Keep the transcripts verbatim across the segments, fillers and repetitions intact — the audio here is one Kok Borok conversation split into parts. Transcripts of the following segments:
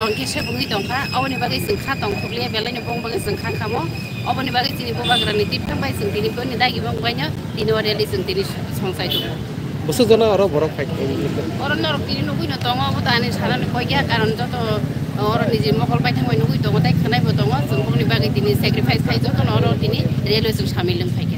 Hwnkhe se bwngwi tongkha, oboni bagwi chwng kha tongthokliya, belaino bong bagwi chwng kha khamo, oboni bagwi chini bubagrani tip thang bai chwng tini boni dagi bong baino tini o rally chwng tini songsai tongo. Bwswk jona oro borok phai khe? Oro norok tini nugwi no tongo, obo to ani sanani koi kha, karon joto oro niji mokol bai thangbai nugwi tongo, tei khwnai bo tongo, chwng boni bagwi tini sacrifice khai jotono oro tini rally o chwng samil wng phai kha.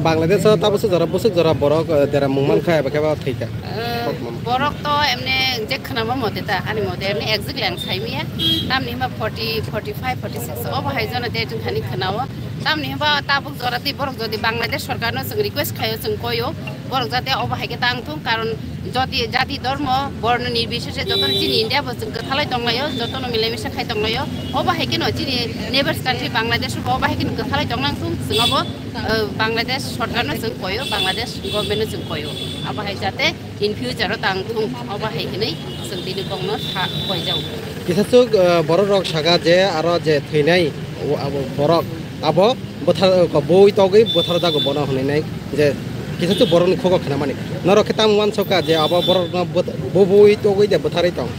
Bangladesh o ta bwswk jora, bwswk jora borok, eh, dera mung man kha eba khe ba thwi kha? Eh, borok to emne je khwnama mote ta, ani mote emne exactly ang sai maya. Tamni hwnba forty, forty-five, forty-six obo hai jona date wngkhani khwnao. Tamni hwnba tabuk jora tei borok jodi Bangladesh sorkarno chwng request khaio, chwng koio, borok jate obo hai khe tang thung, karon jodi jati dhormo borno nirbisese jotono chini India bo chwng kwthalai tonglaio, jotono milai misa khai tonglaio. Obo hai kheno chini neighbors country Bangladesh bo obo hai kheno kwthalai tonglang thung, chwng obo, eh, Bangladesh sorkarno chwng koio, Bangladesh government no chwng koio. Abo hai jate in future o tang thung, obo hai hinwi chwng tini bokno sa koijao. Kisa chuk, eh, borok rok saka je aro je thwinai o abo borok abo bwthar, eh, bui togwi bwthar jago bono hwnwi nai je kisa chuk borokni khugo khnamani. Norok khe tamo uansukha je abo borokno bwth-, bui togwi de bwtharwi tong?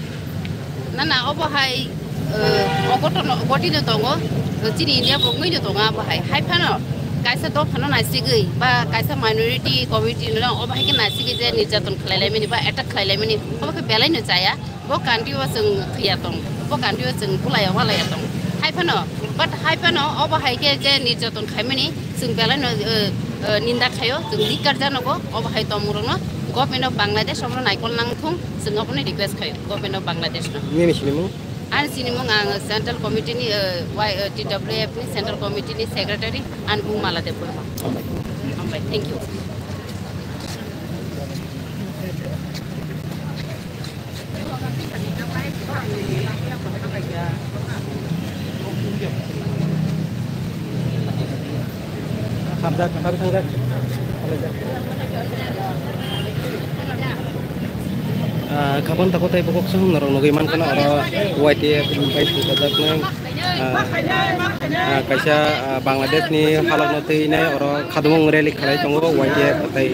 Na, na, obo hai, eh, ogotono, ogotino tongo, eh, chini India bo wngwino tongo abo hai. Hai phano kaisa dophano naisigwi ba kaisa minority community no obo hai khe naisigwi je nirjaton khlai laimani ba attack khlai laimani, obo khe belai no chaya. Bo country o chwng thwiya tong, bo country o chwng bulaiya walaiya tong. Hai phano, but hai phano obo hai khe je nirjaton khaimani, chwng belai no, eh, eh, ninda khaio, chwng dik karjanogo, obo hai tongmung rokno government of Bangladesh obono naikol nang thung, chwng obono request khaio government of Bangladesh no. Nini sinimung? Ani sinimung ang Central Committee ni, eh, Y-, eh, T W F ni Central Committee ni Secretary, ani bung Mala Debbarma. Hambai. Hambai, thank you. Ah, khabon tako tei bokok song norok nugwi mankha na oro Y T F bai thwipajaknai. Ah, ah, kaisa, ah, Bangladesh ni halok no twi nai oro khadumung rally khlai tongo Y T F tei,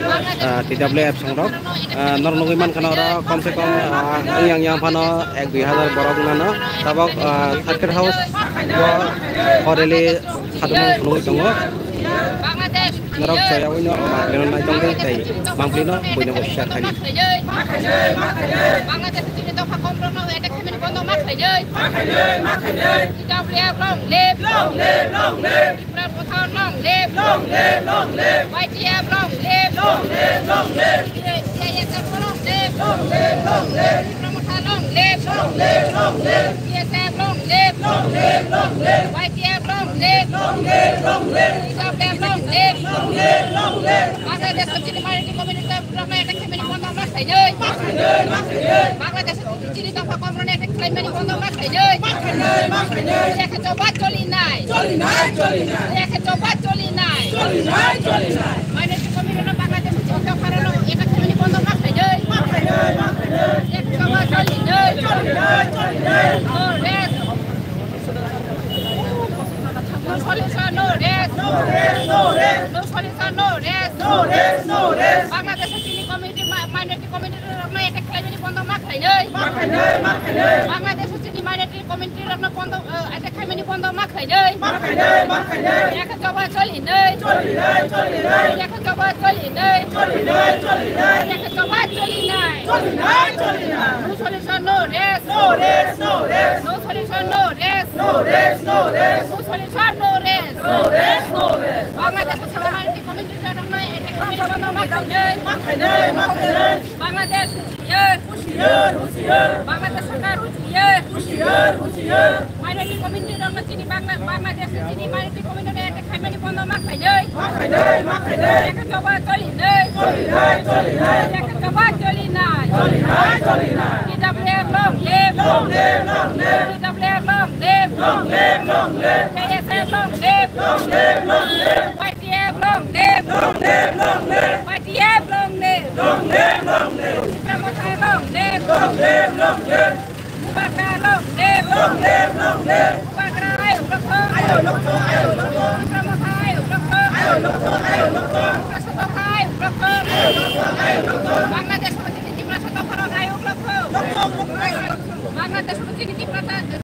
ah, T W F song rok. Ah, norok nugwi mankha na oro kom se kom, ah, wng yang yang phano ek dui hazar borok nano tabok, ah, Circuit House o, o rally khadumung phunugwi tongo. Norok choyaui no mangpili no naitong tei mangpili no buino bo siya thani. Bangladesh chini dopha kom rok no attack khaimani bondo ma khlainai. T W F long live. Long live, long live. Tipra Motha long live. Long live, long live. Y T F long live. Long live, long live. C I S F long live. Long live, long live. Tipra Motha long live. Long live, long live. C I S F long live. Long live, long live. Y T F long live. Long live, long live. T W F long live. Long live, long live. Bangladesh chini minority community rok no attack khaimani bondo ma khlainai. Ma khlainai, ma khlainai. Bangladesh chini dopha kom rok no attack khlaimani bondo ma khlainai. Ma khlainai, ma khlainai. Yakhe choba choli nai. Choli nai, choli nai. Yakhe choba choli nai. Choli nai, choli nai. Minority community rok no Bangladesh chini dopha rok no attack khlaimani bondo ma khlainai. Ma khlainai, ma khlainai. Yakhe choba choli nai. Choli nai, choli nai. No rest. No solution, no rest. No rest, no rest. No solution, no rest. No rest, no rest. Bangladesh chini community, ma-, minority community rok no attack khlaimani bondo ma khlainai. Ma khlainai, ma khlainai. Bangladesh chini minority community rok no bondo, eh, attack khlaimani bondo ma khlainai. Ma khlainai, ma khlainai. Yakhe choba choli nai. Choli nai, choli nai. Yakhe choba choli nai. Choli nai, choli nai. Yakhe choba choli nai. Choli nai, choli nai. No solution, no rest. No rest, no rest. No solution, no rest. No rest, no rest. No solution, no rest. No rest, no rest. Bangladesh Minority Community rok no attack khlaimani bondo ma khlainai. Ma khlainai, ma khlainai. Bangladesh husiar, husiar, husiar. Bangladesh sorkar husiar, husiar, husiar. Minority community rok no chini Bangla-, Bangladesh chini minority community rok no attack khlaimani bondo ma khlainai. Ma khlainai, ma khlainai. Yakhe choba choli nai. Choli nai, choli nai. Yakhe choba choli nai. Choli nai, choli nai. T W F long live. Long live, long live. T W F long live. Long live, long live. K S F long live. Long live, long live. Y T F long live. Long live, long live. Y T F long live. Long live, long live. Tipra Motha long live. Long live, long live.